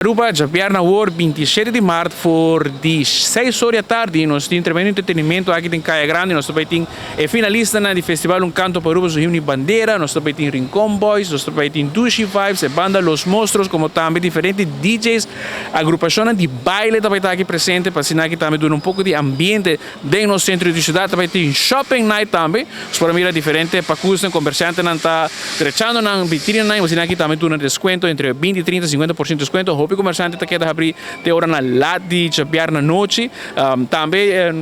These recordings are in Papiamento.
Aruba, djabièrnè awor 27 di mart for di 6 or di atardi nos tin tremendo entretenimento aki den Caya Grandi. Nos tambe tin e finalistanan di Festival Un Canto pa Aruba su Himno y Bandera, nos tambe tin Rincon Boys, nos tambe tin Dushi Vibes, e banda Los Monstruos, como tambe diferente DJs, agrupacionnan di baile tambe ta aki presente pa asina aki tambe duna un poco di ambiente den nos centro di ciudad. Tambe tin shopping night tambe, nos por a mira diferente pacusnan, comerciantenan ta drechando nan vitrinanan y asina aki tambe duna descuento entre 20, 30, 50% descuento. Hopi comerciante ta keda habri te ora na laat di djabièrnè anochi. Tambe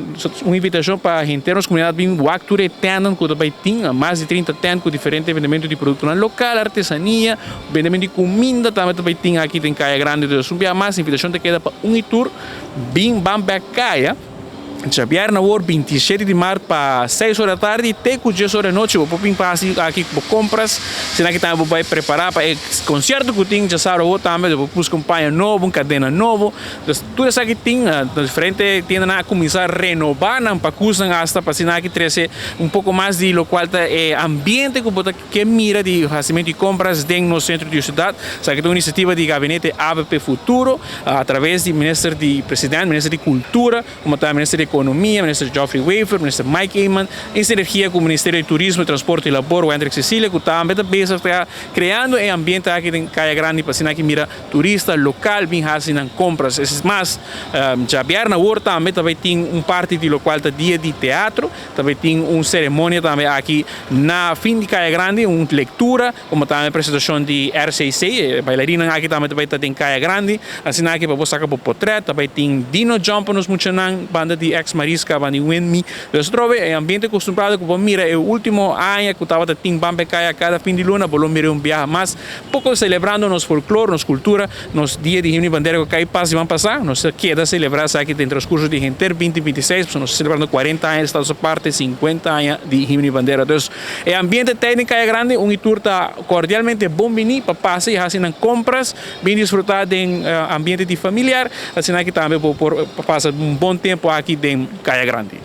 un invitacion pa henter nos comunidad bin wak tur e tentnan cu ta bay tin, mas di 30 tent cu diferente vendemento di productonan local, artesania, vendemento di cuminda tambe ta bay tin aki den Caya Grandi. Dus un bia mas invitacion ta keda pa un y tur bin ban bek Caya djabièrnè awor 27 di mart pa 6 or di atardi te cu 10 or di anochi. Bo por bin pa haci aki bo compras, asina ki tambe bo bay prepara pa e concierto cu tin djasabra awor tambe. Bo por busca un paña nobo, un cadena nobo. Dus tur esaki tin na diferente tiendanan a cuminsa renoba nan pacusnan hasta pa asina aki trece un poco mas di locual ta e ambiente cu bo ta ke mira di hacimento di compras den nos centro di ciudad. Esaki ta un iniciativa di Gabinete ABP Futuro a traves di Minister di President, Minister di Cultura, como tambe Minister di Economia, Minister Geoffrey Wever, Minister Mike Eman, en sinergia cu Ministerio di Turismo, Transporte y Labor, Wendrick Cecilia, cu tambe ta bezig ta creando e ambiente aki den Caya Grandi pa asina aki mira turista local bin haci nan compras. Es mas, djabièrnè awor tambe ta bay tin un parti di locual ta dia di teatro, ta bay tin un ceremonia tambe aki na fin di Caya Grandi, un lectura, como tambe presentacion di RCC, e bailarinanan aki tambe ta bay ta den Caya Grandi, asina aki pa bo saca bo potret. Ta bay tin Dino Jump pa nos muchanan, banda di ex Marisca, banda di Winmi. Dus atrobe e ambiente acostumbrado cu bo mira e ultimo aña cu tabata tin Bambe Caya cada fin di luna, bo lo mira un biaha mas poco celebrando nos folklore, nos cultura, nos dia di Himno y Bandera cu cay pas siman pasa. Nos ta keda celebra esaki den transcurso di henter 2026, pasobra nos ta celebrando 40 aña di Status Aparte, 50 aña di Himno y Bandera. Dus e ambiente ta den Caya Grandi, un y tur ta cordialmente bon bini pa pasa y haci nan compras, bin disfruta den ambiente di familiar, asina aki tambe bo por pasa un bon tempo aki den Caya Grandi.